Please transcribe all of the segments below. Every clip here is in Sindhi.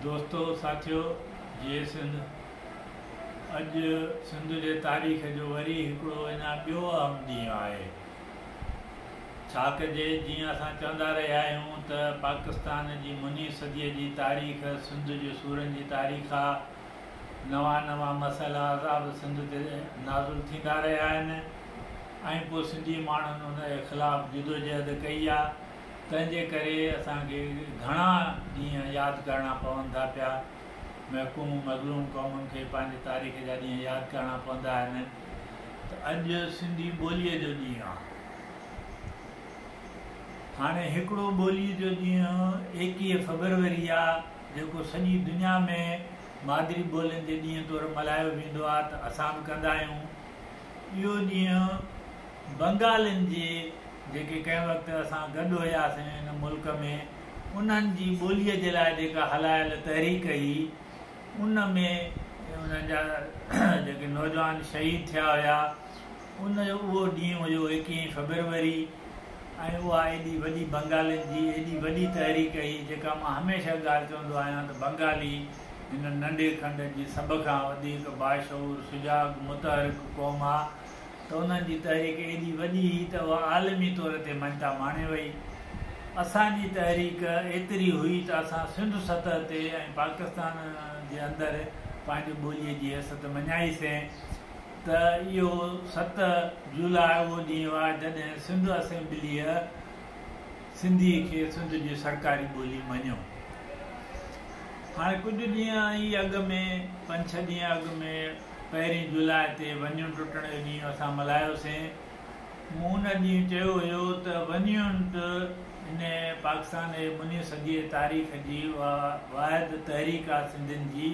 دوستو ساٿيو جيئي سنڌ اڄ سنڌ جي تاريخ جو وري هڪڙو اڃا ٻيو اهم ڏينهن آهي. ڇا ڪجي جيئن اسان چوندا رهيا آهيون ته پاڪستان جي مني صديء جي تاريخ سنڌ جي سورن جي تاريخ آ. نوان نوان مسئلا عذاب سنڌ تي نازل ٿيندا رهيا آهن ۽ پوء سنڌي ماڻهن ان جي خلاف جدوجهد ڪئي آ تنهن جي ڪري اسان کي گهڻا ڏينهن ياد ڪرڻا پون ٿا پيا. محڪوم مظلوم قومن کي پنهنجي تاريخ جا ڏينهن ياد ڪرڻا پوندا آهن ته اڄ سنڌي ٻوليء جو ڏينهن آ. هاڻي هڪڙو ٻوليء جو ڏينهن 21 فبروري آ جيڪو سڄي دنيا ۾ مادري ٻولين جي ڏينهن طور ملهايو ويندو آ ته اسان به ڪندا آهيون. اهو ڏينهن بنگالين جي جيڪي ڪنهن وقت اسان گڏ هياسين هن ملڪ ۾ انهن جي ٻوليء جي لاء جيڪا هلايل تحريڪ هئي ان ۾ انهن جا جيڪي نوجوان شهيد ٿيا هيا ان جو اهو ڏينهن هيو ايڪيهين فبروري ۽ اها ايڏي وڏي بنگالين جي ايڏي وڏي تحريڪ هئي جيڪا مان هميشه ڳالهه چوندو آهيان ته بنگالي هن ننڍي کنڊ جي سڀ کان وڌيڪ باشعور سجاڳ متحرڪ قوم آ ته انهن جي تحريڪ ايڏي وڏي هئي ته اها عالمي طور تي مڃتا ماڻي وئي. اسان جي تحريڪ ايتري هئي ته اسان سنڌ سطح تي ۽ پاڪستان جي اندر پنهنجي ٻوليء جي حيثيت مڃائيسين ته اهو 7 جولاء اهو ڏينهن آ جڏهن سنڌ اسيمبليء سنڌيء کي سنڌ جي سرڪاري ٻولي مڃيو. هاڻي ڪجهه ڏينهن ئي اڳ ۾ پنج ڇهه ڏينهن اڳ ۾ پهرين جولاء تي ون يونٽ ٽٽڻ جو ڏينهن اسان ملهايوسين. مون ان ڏينهن چيو هيو ته ون يونٽ هن پاڪستان جي مني صديء جي تاريخ جي اها واحد تحريڪ آ سنڌين جي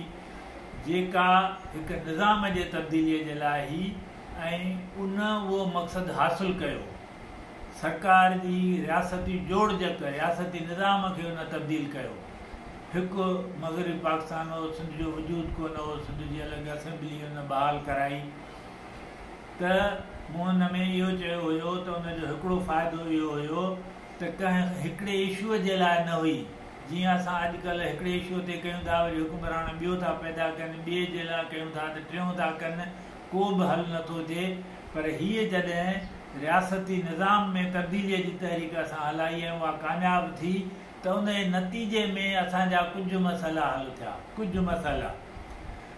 جيڪا هڪ نظام جي تبديليء جي لاء هئي ۽ ان اهو مقصد حاصل ڪيو. سرڪار جي رياستي جوڙجڪ، رياستي نظام کي ان تبديل ڪيو. هڪ مغربي پاڪستان هو، سنڌ جو وجود ڪونه هو، سنڌ جي الڳ اسيمبلي ان بحال ڪرائي ته مون ان ۾ اهو چيو هيو ته ان جو هڪڙو فائدو اهو هيو ته ڪنهن هڪڙي اشوء جي لاء نه هئي، جيئن اسان اڄ ڪلهه هڪڙي اشوء تي ڪيون ٿا وري حڪمران ٻيو ٿا پيدا ڪن، ٻئي جي لاء ڪيون ٿا ته ٽيون ٿا ڪن، ڪو به حل نه ٿو ٿئي پر هيء جڏهن رياستي نظام ۾ تبديليء جي تحريڪ اسان هلائي ۽ اها ڪامياب ٿي ته ان جي نتيجي ۾ اسان جا ڪجهه مسئلا حل ٿيا، ڪجهه مسئلا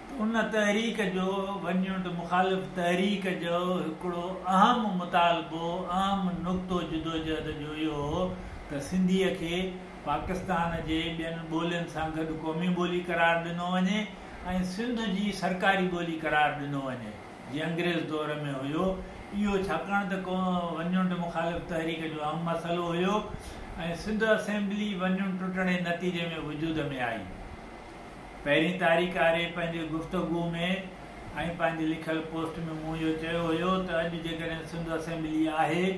ته ان تحريڪ جو ون يونٽ مخالف تحريڪ جو هڪڙو اهم مطالبو، اهم نقطو جدوجهد جو اهو هو ته سنڌيء کي پاڪستان جي ٻين ٻولين سان گڏ قومي ٻولي قرار ڏنو وڃي ۽ سنڌ جي سرڪاري ٻولي قرار ڏنو وڃي. جيئن انگريز دور ۾ هيو. اهو ڇاڪاڻ ته ون يونٽ مخالف تحريڪ جو اهم مسئلو هيو ۽ سنڌ اسيمبلي ون يونٽ ٽٽڻ جي نتيجي ۾ وجود ۾ آئي. پهرين تاريخ واري پنهنجي گفتگو ۾ ۽ پنهنجي لکيل پوسٽ ۾ مون اهو چيو هيو ته اڄ جيڪڏهن سنڌ اسيمبلي آهي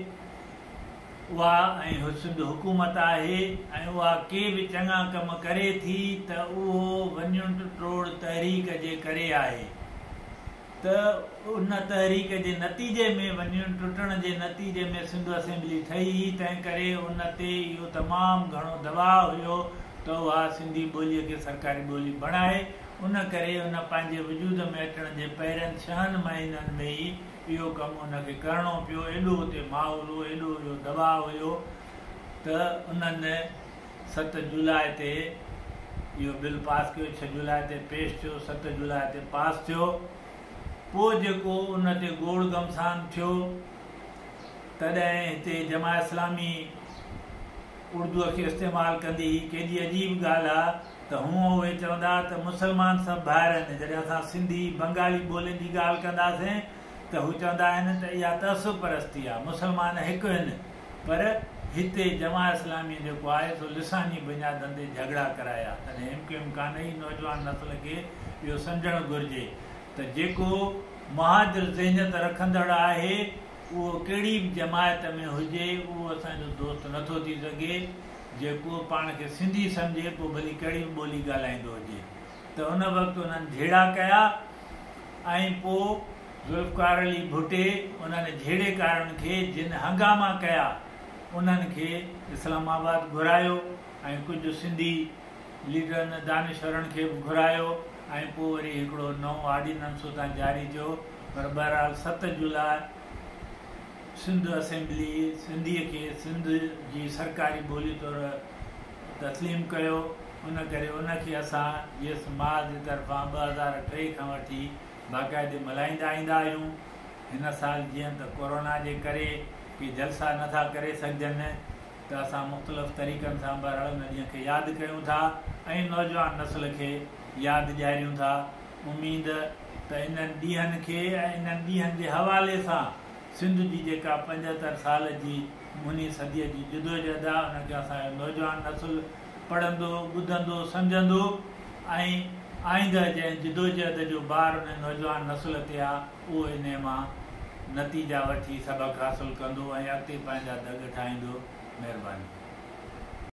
اها ۽ سنڌ حڪومت آهي ۽ اها ڪي به چڱا ڪم ڪري ٿي ته اهو ون يونٽ ٽوڙ تحريڪ جي ڪري آهي. ته ان تحريڪ جي نتيجي ۾ ون يونٽ ٽٽڻ جي نتيجي ۾ سنڌ اسيمبلي ٺهي هئي، تنهن ڪري ان تي اهو تمام گهڻو دٻاء هيو ته اها سنڌي ٻوليء کي سرڪاري ٻولي بڻائي، ان ڪري ان پنهنجي وجود ۾ اچڻ جي پهرين ڇهن مهينن ۾ ئي اهو ڪم ان کي ڪرڻو پيو، ايڏو اتي ماحول هو، ايڏو اهو دٻاء هيو ته انهن. 7 جولاء تي اهو بل پاس ڪيو، 6 جولاء تي پيش ٿيو، 7 جولاء تي پاس ٿيو. پوء جيڪو ان تي گوڙ گهمسان ٿيو، تڏهن هتي جماعت اسلامي اردوء کي استعمال ڪندي هئي. ڪيڏي عجيب ڳالهه آ ته هونء اهي چوندا ته مسلمان سڀ ڀائر آهن، جڏهن اسان سنڌي، بنگالي ٻولين جي ڳالهه ڪنداسين ته هو چوندا آهن ته اها تعصب پرستي آ، مسلمان هڪ آهن. پر هتي جماعت اسلاميء جيڪو آهي سو لساني بنيادن تي جهڳڙا ڪرايا. تڏهن ايم ڪيو ايم کان ئي نوجوان نسل کي اهو سمجهڻ گهرجي ته جيڪو مهاجر ذهنيت رکندڙ آهي اهو ڪهڙي به جماعت ۾ هجي اهو اسان جو دوست نه ٿو ٿي سگهي جيڪو پاڻ کي سنڌي سمجهي پوء ڀلي ڪهڙي به ٻولي ڳالهائيندو هجي. ته ان وقت انهن جهيڙا ڪيا ۽ پوء ذوالفقار علي ڀٽي انهن جهيڙيڪارن کي جن هنگاما ڪيا انهن کي اسلام آباد گهرايو ۽ ڪجهه سنڌي ليڊرن دانشورن کي به گهرايو ۽ پوء وري هڪڙو نئون آرڊيننس اتان جاري ٿيو پر بهرحال 7 جولاء سنڌ اسيمبلي سنڌيء کي سنڌ جي سرڪاري ٻولي طور تسليم ڪيو ان ڪري ان کي اسان جيئي سنڌ محاذ جي طرفان 2003 کان وٺي باقاعدي ملهائيندا ايندا آهيون. هن سال جيئن ته ڪورونا جي ڪري ڪي جلسا نه ٿا ڪري سگهجن ته اسان مختلف طريقن سان بهرحال ان ڏينهن کي ياد ڪيون ٿا ۽ نوجوان نسل کي ياد ڏياريون ٿا. اميد ته انهن ڏينهن کي ۽ انهن ڏينهن جي حوالي سان سنڌ جي جيڪا 75 سال جي مني صديء جي جدوجهد آ ان کي اسان جو نوجوان نسل پڙهندو، ٻڌندو، سمجهندو ۽ آئنده جنهن جدوجهد جو بار ان نوجوان نسل تي آ اهو انهي مان نتيجا وٺي سبق حاصل ڪندو ۽ اڳتي پنهنجا دڳ ٺاهيندو. مهرباني.